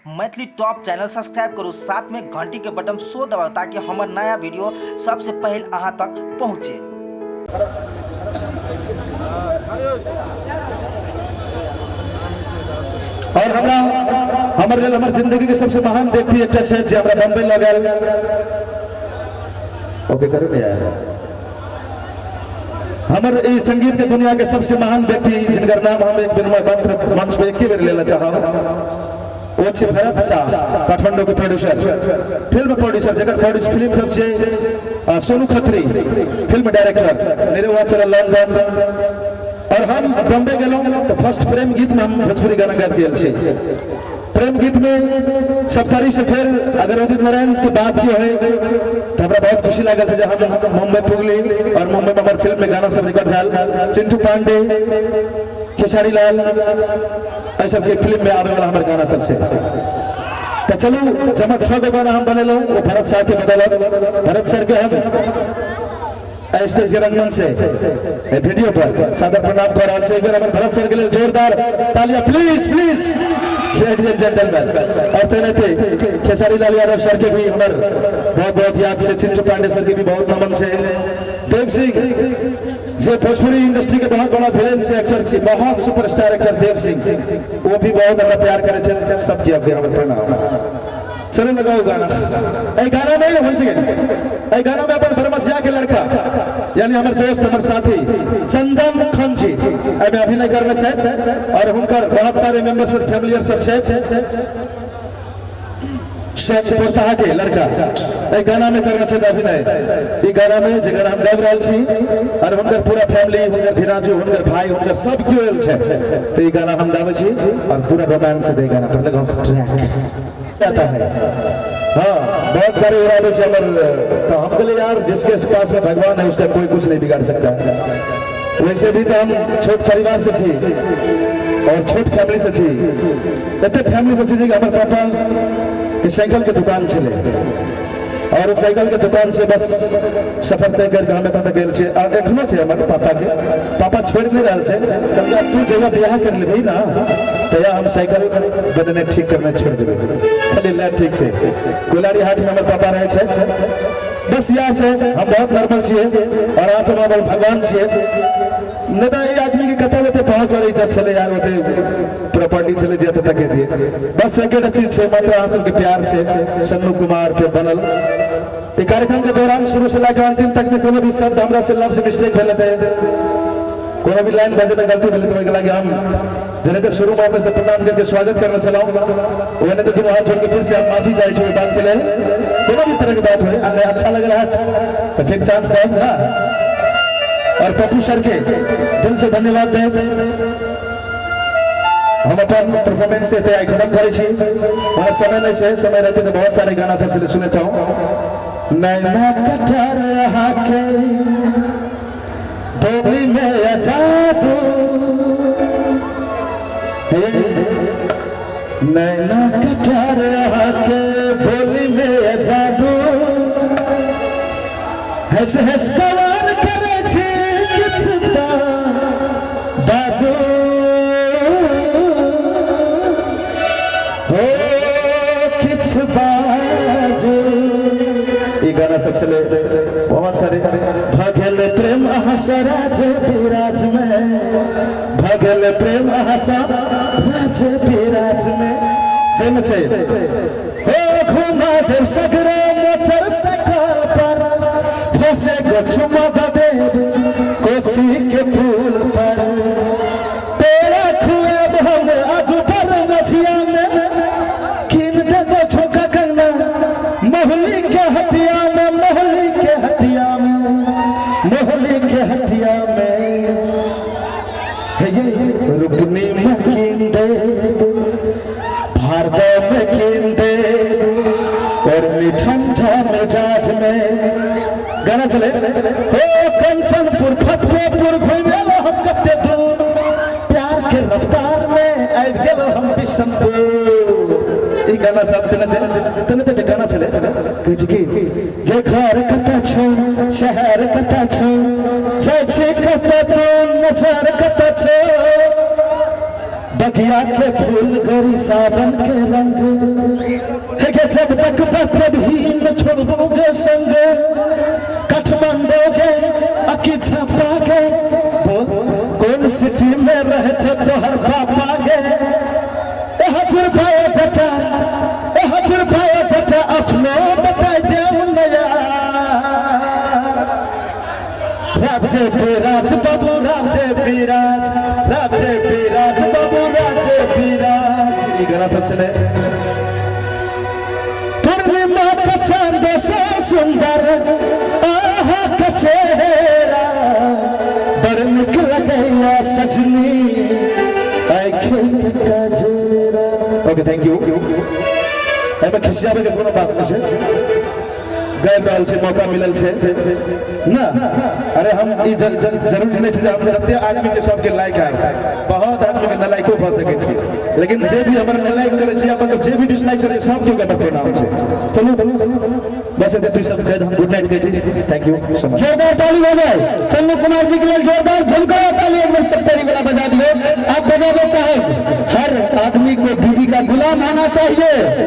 Maithili top channel subscribe करू, साथ में घंटी के बटन सो दबाउ ताकि हमर नया वीडियो सबसे पहले अहाँ तक पहुँचे। और हमरा हमर लेल हमर जिंदगी के सबसे महान व्यक्ति एकटा छै जे हमरा बम्बई लऽ गेल। ओके करू ने यार। हमर ई संगीत के दुनिया के सबसे महान व्यक्ति जिनकर नाम हम एक बेर मात्र मंच पे एक बेर लेला चाहब, वो छै भरत शाह, काठमांडू के प्रोड्यूसर, फिल्म प्रोड्यूसर, जकर प्रोड्यूस फिल्म सब छै सोनू खत्री, फिल्म डायरेक्टर, निरहुआ चलल लंदन। और हम बॉम्बे गेलहुँ तो फर्स्ट प्रेम गीत में हम भोजपुरी गाना गाबि गेल छी। प्रेम गीत में सप्तारी से फिर अगर उदित नारायण के बात की है तो हमरा बहुत खुशी लागल छै जे हम मुंबई पुगली और मुंबई में हमर फिल्म में गाना सब रिकॉर्ड भेल। चिंटू पांडे, खेसारी लाल, एहि सबके फिल्म में आबे वाला हमर गाना सब छै। तो चलू जमा 6 गो गाना हम बनेलहुँ, वो भरत शाह के बदौलत। भरत सर के हम स्टेज के रंगमंच से वीडियो पर सादर प्रणाम कर रहल छी। एक बेर हमर भरत सर के लेल जोरदार तालियां please please ladies and gentleman. और तेनाहिते खेसारी लाल यादव सर के भी हमर बहुत बहुत याद छै, चिंटू पांडे सर के भी बहुत नमन छै। देव सिंह जे भोजपुरी इंडस्ट्री के बहुत बड़ा विलेन छै, एक्टर छै, बहुत सुपरस्टार एक्टर देव सिंह, वो भी बहुत हमरा प्यार करे छै। सबके अब हमर प्रणाम। चलो लगाओ गाना। ए गाना नहीं हो सके, ए गाना में अपन बरमसिया के लड़का यानी हमर दोस्त हमर साथी चंदन खान जी एमे अभिनय करने छै और हुनकर बहुत सारे मेंबर सब फैमिली सब छै। शेख पोरताहा के लड़का ए गाना में करने छै अभिनय। ई गाना में जे गाना हम गाबि रहल छी और हुनकर पूरा फैमिली, हुनकर भिनाजू, हुनकर भाई, हुनकर सब केओ आयल छै। तो ई गाना हम गाबै छी और पूरा रोमांस से दे गाना पर लगाओ ट्रैक आता है। हाँ, बहुत सारे उड़ावे छे हमर, तो हम कहले यार जिसके पास में भगवान है उसका कोई कुछ नहीं बिगाड़ सकता। वैसे भी तो हम छोट परिवार से छी और छोट फैमिली से छी, एते फैमिली से छी जे हमर पापा के साइकिल के दुकान छले और साइकिल के दुकान से बस सफर तय करके हम एतऽ तक गेल छियै। और एखनो छै हमर पापा के, पापा छोड़ि नहि रहल छै, कहलकै आब तू जहिया बियाह कर लेबही ना तहिया हम साइकिल बनेने ठीक करने छोड़ि देबै। खाली ले ठीक छै। कोइलारी हाट में हमर पापा रहै छै। बस इएह छै, हम बहुत नॉर्मल छियै और अहाँ सब हमर भगवान छियै। नहि तऽ एहि आदमी के कतऽ ओते पहुँच और इज्जत छलै यार, ओते प्रॉपर्टी छलै जे एतऽ तक एतियै। बस एकेटा चीज छै, मात्र अहाँ सबके प्यार छै। सन्नू कुमार के बनल ई कार्यक्रम के दौरान शुरू से लए कऽ अंतिम तक में कोनो भी शब्द हमरा से लफ्ज मिस्टेक भेल हेतै, कोनो भी लाइन बजे में गलती भेल हेतै, ओहिके लागि हम जेनाहिते शुरू में अपने से प्रणाम करके स्वागत करने छलहुँ ओहिनाहिते दुनू हाथ जोड़ के फिर से हम माफी चाहै छी ओहि बात के लेल। कोनो भी तरह के बात होय आ नहि अच्छा लगल हैत तऽ फिर चांस देब ना। और पप्पू सर के दिल से धन्यवाद देब। हम अपन परफॉर्मेंस एते आइ खत्म करै छी, हमरा समय नहीं छै, समय रहते तो बहुत सारे गाना सब छलै सुनैत हूँ। नैना कटर अहाँके डोली में जादू, नैना कटर अहाँके बोली में जादू, हंस हंस कवार करै छी किछु तऽ बाजू, हो किछु बाजू। ई गाना सब छलै बहुत सारे। भगल प्रेम अहाँ राज विराज में, भगल प्रेम अहाँ राज विराज में, जाहिमे छै हो घुमा देव सगरे मोटरसाइकिल पर, फंसे गो चुमा देव कोसी के पुल पर, पेड़ा खुएब हम अकबर मझिया में, कीन देबो झोंका कंगना मोहली के हटिया में, मोहली के हटिया में, मोहली के हटिया में, हे रुकनी में कीन देब, भारत में कीन देब, और ठंडा मिजाज में गाना चले। हो कंचनपुर फतेहपुर घूमे हम कते दूर, प्यार के रफ्तार में आबि गेल हम बिशनपुर। ई गाना सब तेने तेने गाना चले। कहै छै कि गे घर कतऽ छौ, शहर कतऽ छौ, जाइ छी कतऽ तू, नजर कतऽ छौ, बगिया के फूल गोरी सावन के रंग, के संग काठमांडू गे अकी छापा गे, बोल कोन सिटी में रहे छे तोहर पापा गे। ए हजूर भाई चाचा, ए हजूर भाई चाचा, अपनो बताई देऊ नया। राजे बिराज बाबू राजे बिराज, राजे बिराज बाबू राजे बिराज, ई गाना सब चले। पूर्णिमा का चांद से सुंदर आहा का चेहरा, बड़ निक लगैया सजनी आँखि के कजरा। Okay thank you. एहिमे खिसियाबै के कोनो बात नहीं छै, गाबि रहल छै, मौका मिलल छै ना। अरे हम ई जरूरी नहीं छै जे हम जते आदमी के सबके लाइक आए, बहुत आदमी के नालायको भऽ सकै छै, लेकिन जे भी हमर नालायक करै छै या मतलब जे भी डिसलाइक करै छै, सबके हमर प्रणाम छै। चलू बस एते तू सब हम गुड नाइट कहै छी। Thank you so much. जोरदार ताली हो जाए सन्नू कुमार जी के लिए, जोरदार झुमका ताली एक बार सप्तरी वाला बजा दियो। आप बजावे चाहे, हर आदमी को बीवी का गुलाम होना चाहिए।